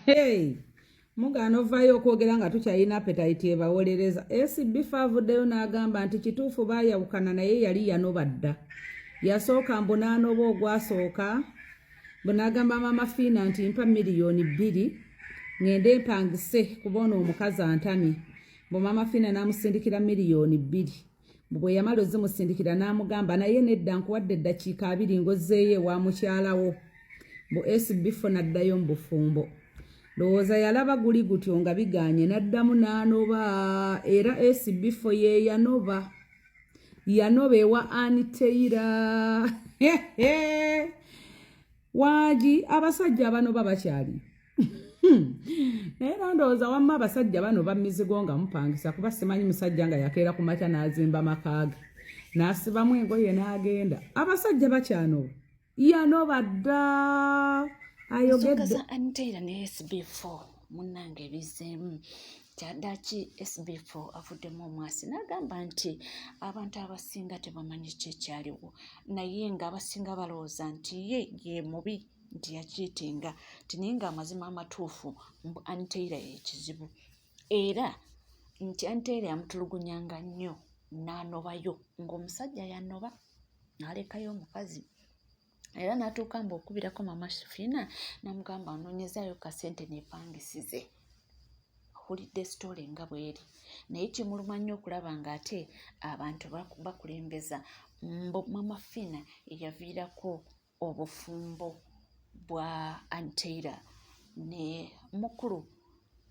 Hey, mugaana ovaayo okwogera nga tukyalina appetite ebawolereza. SB4 avuddeyo n'agamba nti kituufu baayawukana, naye yali yanoba dda. Yasooka mbu n'anoba ogwasooka, mbu n'agamba Maama Fiina nti, "Mpa 2 miliyoni ŋŋende mpangise kuba ono omukazi antamye." Mbu Maama Fiina n'amusindikira 2 miliyoni. Mbu bwe yamala ozimusindikira, n'amugamba, "Naye nedda, nkuwadde eddakiika 20 ng'ozzeeyo ewa mukyalawo." Mbu SB4 n'addayo mu bufumbo. Ndowooza yalaba guli gutyo nga biganye, n'addamu n'anoba. Era SB4 ye yanoba, yanoba ewa Aniteira. Wangi abasajja abanoba bakyali, naye era ndowooza wamma abasajja bano bamizigo nga mupangisa, kuba simanyi musajja nga yakeera ku makya n'azimba maka ge, n'asibamu engoye n'agenda. Abasajja bakyanoba, yanoba dda. Ensonga Ayogedde. za Anitaira ne SB4 munnange ebizzeemu. Kyaddaki SB4 avuddemu omwasi n'agamba nti abantu abasinga tebamanyi ki ekyaliwo, naye ng'abasinga balowooza nti ye ye mubi, nti yacheatinga, nti naye ng'amazima amatuufu mbu Anitaira ye kizibu, era nti Anitaira yamutulugunyanga nnyo n'anobayo, ng'omusajja yanoba n'alekayo omukazi, era n'atuuka mbu okubirako Mama Fiina n'amugamba anoonyezaayo kasente neepangisize. Owulidde story nga bw'eri, naye kimuluma nnyo okulaba ng'ate abantu bakulembeza mbu Mama Fiina eyaviirako obufumbo bwa Anteira ne mukulu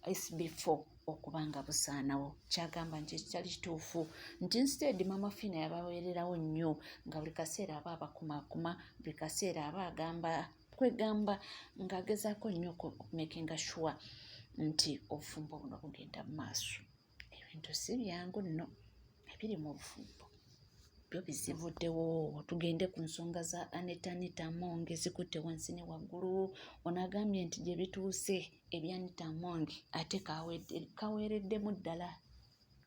SB4 okuba nga busaanawo. Kyagamba nti ekitali kituufu, nti instead Mama Fiina yabaweererawo nnyo, nga buli kaseera aba abakumaakuma, buli kaseera aba agamba kwegamba ng'agezaako nnyo okumakinga sure nti obufumbo buno bugenda mu maaso. Ebintu si byangu nno, ebiri mu bufumbo byo bizivuddewo. Tugende ku nsonga za Anita. Anita Among zikutte wansi ne waggulu. Ono agambye nti gye bituuse ebya Anita Among ate kaweereddemu ddala,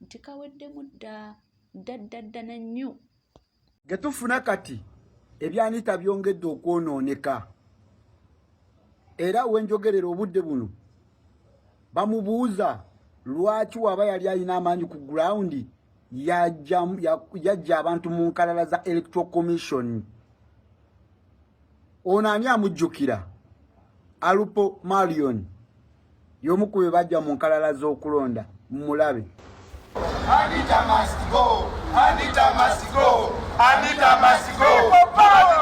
nti kaweddemu dda dda dda dda na nnyo. Ge tufuna kati ebyanita byongedde okwonooneka, era wenjogerera obudde buno bamubuuza lwaki waba yali alina amaanyi ku ground, yajja abantu mu nkalala za Electoral Commission. Ono ani amujjukira? Alupo Marion y'omu ku be bajja mu nkalala z'okulonda. Mulabe. Anita must go. Anita must go. Anita must go. People power.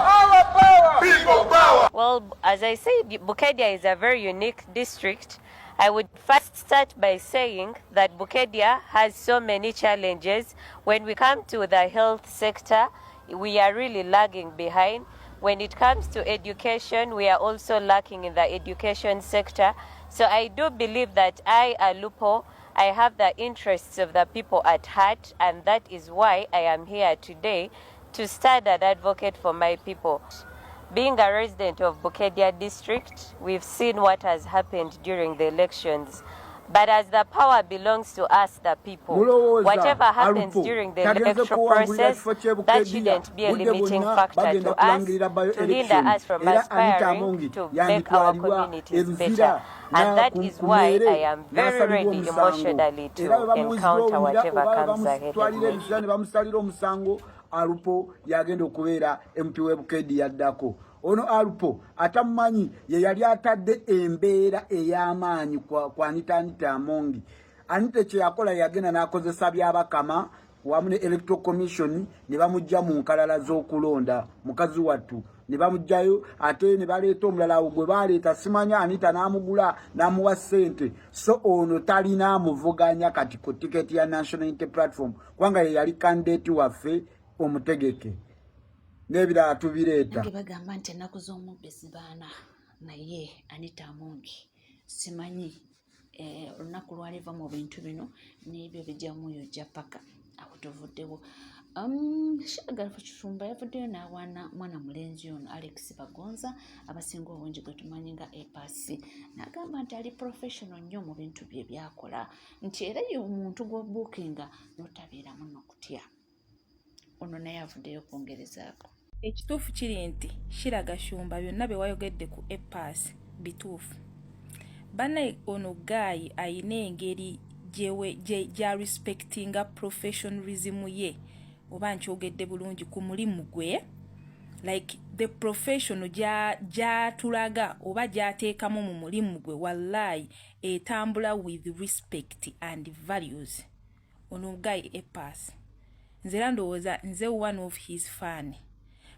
Our power. People power. Well, as I said, Bukedia is a very unique district. I would first start by saying that Bukedia has so many challenges. When we come to the health sector, we are really lagging behind. When it comes to education, we are also lacking in the education sector. So I do believe that I, Alupo, I have the interests of the people at heart, and that is why I am here today to stand and advocate for my people. Being a resident of Bukedia district, we've seen what has happened during the elections. But as the power belongs to us, the people, whatever happens during the electoral process, that shouldn't be a limiting factor to us, to hinder us from aspiring to make our communities better. And that is why I am very ready emotionally to encounter whatever comes ahead of me. Ne bamusalira omusango. Alupo yagenda okubeera MP w'e Bukedi yaddako. Ono Alupo atamumanyi, ye yali atadde embeera ey'amaanyi kwa Anita, Anita Amongi. Anita kye yakola, yagenda n'akozesa Byabakama wamu ne Electoral Commission ne bamugja mu nkalala z'okulonda. Mukazi wattu ne bamugjayo, ate ne baleeta omulala awo gwe baleeta, simanya Anita n'amugula n'amuwa ssente. So ono talina amuvuganya kati ku tiketi ya National Unity Platform, kubanga ye yali candidate waffe omutegeke, n'ebirala tubireeta. Nange bagamba nti ennaku z'omubbi zibaana, naye Anita Amongi simanyi olunaku lwaliva mu bintu bino n'ebyo bijjamuyo jja paka awo tuvuddewo. Shagalafu Kisumba yavuddeyo n'awaana mwana mulenzi ono Alex Bagonza, abasinga obungi gwe tumanyi nga Apass, n'agamba nti ali professional nnyo mu bintu bye byakola, nti era ye omuntu gw'obookinga n'otabeeramu n'okutya. Ono naye avuddeyo okwongerezaako. Ekituufu kiri nti Shira Gashumba, byonna bye wayogedde ku Apass Bituufu bannaye, ono guy ayina engeri gya respectinga professionalism ye, oba nkyogedde bulungi, ku mulimu gwe, like the professional gyatulaga oba gyateekamu mu mulimu gwe. Wallahi etambula with respect and values. Ono guy A Pass, nze era ndowooza nze one of his fan,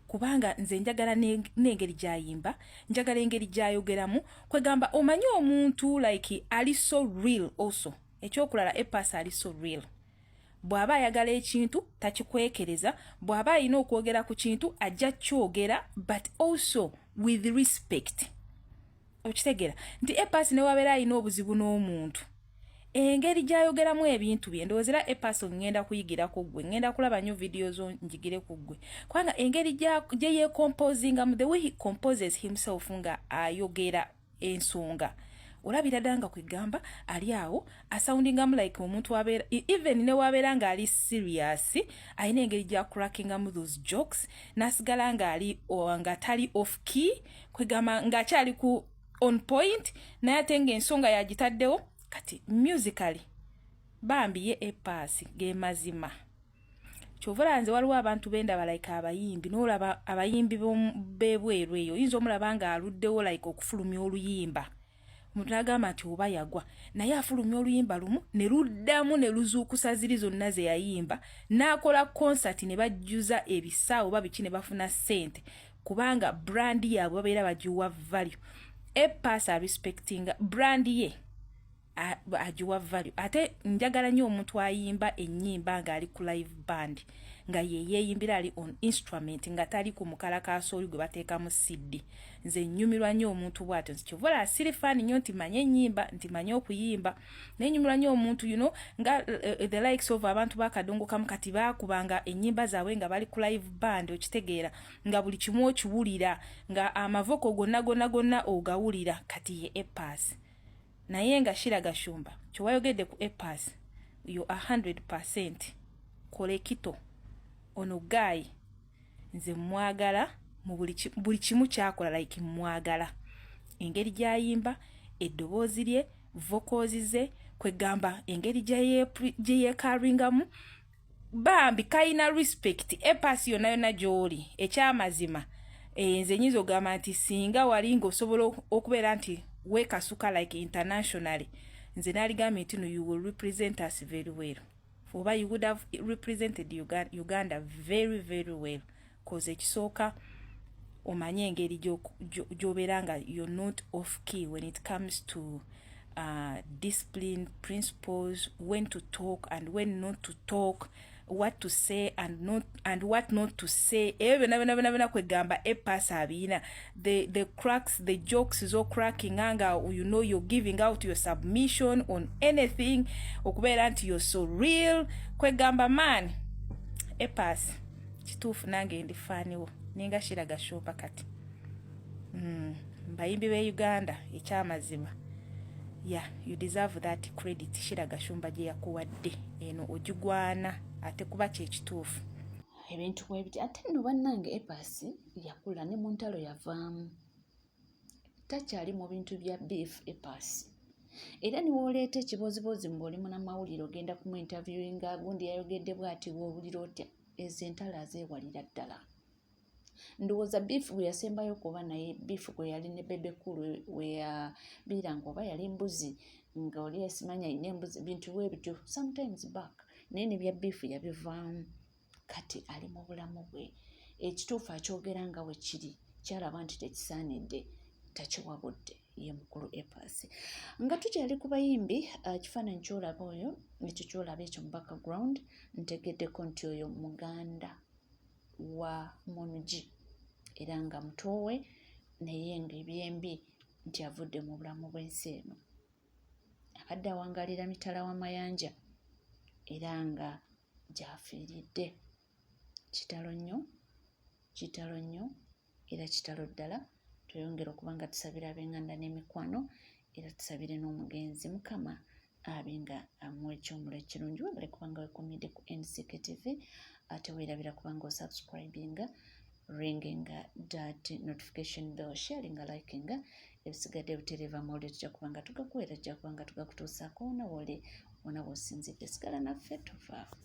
kubanga nze njagala n'engeri gy'ayimba, njagala engeri gy'ayogeramu. Kwegamba omanyi omuntu like ali so real. Also ekyokulala, A Pass ali so real. Bw'aba ayagala ekintu takikwekereza, bw'aba alina okwogera ku kintu ajja kyogera, but also with respect. Okitegeera nti A Pass ne wabeera alina obuzibu n'omuntu, engeri gy'ayogeramu ebintu bye. Ndowooza era A Pass ŋŋenda kuyigirako ggwe, ŋŋenda kulaba nnyo vidiyo zo njigire ku ggwe, kubanga engeri gye yeecomposingamu, the way he composes himself nga ayogera ensonga, olabira ddala nga kwegamba ali awo asoundingamu like omuntu wabeera, even ne wabeera ng'ali serious, alina engeri gyacrackingamu those jokes n'asigala ng'ali nga tali off key, kwegamba ng'akyali ku on point, naye ate ng'ensonga yagitaddewo. Kati musically bambi ye A Pass ge mazima. Kyova olaba nze waliwo abantu bendaba like abayimbi, n'olaba abayimbi b'ebweru eyo, oyinza omulaba ng'aluddewo like okufulumya oluyimba, omuntu n'agamba nti oba yagwa, naye afulumya oluyimba lumu ne luddamu ne luzuukusa ziri zonna ze yayimba, n'akola konsati ne bajjuza ebisaawo oba biki ne bafuna ssente, kubanga brand yaabwe babeera bagiwa value. A Pass arespectinga brand ye, agiwa value. Ate njagala nnyo omuntu ayimba ennyimba ng'ali ku live band, nga ye yeeyimbira ali on instrument, nga tali ku mukalakaasa oli gwe bateekamu CD. Nze nnyumirwa nnyo omuntu bw'atyo. Nze kyova olaba siri fan nnyo nti manye ennyimba, nti manye okuyimba, naye nnyumirwa nnyo omuntu nga the likes of abantu bakadongo kamu. Kati baakubanga ennyimba zaabwe nga bali ku live band, okitegeera nga buli kimu okiwulira, nga amavoko gonna gonna gonna ogawulira. Kati ye A Pass. Naye nga Sheilah Gashumba, kyewayogedde ku A Pass, yo 100% correct. Ono guy nze mwagala mu buli kimu kyakola, like mwagala engeri gy'ayimba, eddoboozi lye, vocals ze, kwegamba engeri gye yeekaringamu. Bambi kayina respect. A Pass yonna yonna gy'oli, ekyamazima nze nyinza okugamba nti singa wali ng'osobola okubeera nti weekasuka like internationally, nze naaligambye nti no, you will represent us very well, oba you would have represented Uganda very very well, 'cause ekisooka omanye engeri gy'obeera nga you're not off key when it comes to discipline, principles, when to talk and when not to talk, what to say and not and what not to say. Ebyo byonna byonna byonna byonna, kwegamba A Pass abiina the cracks, the jokes zo cracking nga you're giving out your submission on anything, okubeera nti you're so real. Kwegamba man, A Pass kituufu, nange ndi fan wo, ninga Sheilah Gashumba. Kati bayimbi be Uganda, ekyamazima, yeah, you deserve that credit Sheilah Gashumba gye yakuwadde eno, ogigwana ate kuba kyekituufu. Ebintu bwebiti. Ate nno bannange, A Pass yakula ne mu ntalo yavaamu, takyali mu bintu bya beef. A Pass era niwooleeta ekibooziboozi ng'oli munamawulire, ogenda kumu interviewinga, gundi yayogedde bw'ati, bw'owulira otya? Ezo entalo azeewalira ddala. Ndowooza beef gwe yasembayo kuba naye, beef gwe yali ne Bebe Cool, we yabiiranga oba yali mbuzi nga oli yasimanya alina embuzi, bintu bwe bityo sometimes back, naye ne bya beef yabivaamu. Kati ali mu bulamu bwe, ekituufu akyogera nga bwe kiri, kyalaba nti tekisaanidde takiwabudde. Ye mukulu A Pass. Nga tukyali ku bayimbi, ekifaananyi ky'olaba oyo, ekyo ky'olaba ekyo mu background, ntegeddeko nti oyo muganda wa Mongi era nga mutoowe, naye ng'ebyembi nti avudde mu bulamu bw'ensi eno. Abadde awangaalira mitala w'amayanja era nga gy'afiiridde. Kitalo nnyo, kitalo nnyo era kitalo ddala. Tweyongere okuba nga tusabira ab'eŋŋanda n'emikwano, era tusabire n'omugenzi, Mukama abe nga amuwa ekyomulwa ekirungi. Webale kubanga weekuumidde ku NCK TV, ate weerabira kubanga osubscribinga. Ringinga that notification bell, sharinga, likinga. Ebisigadde butereeva mawulire tujja kuba nga tugakuweera, tujja kuba nga tugakutuusaako wona woli, wona w'osinzidde. Sigala naffe, tuvaako.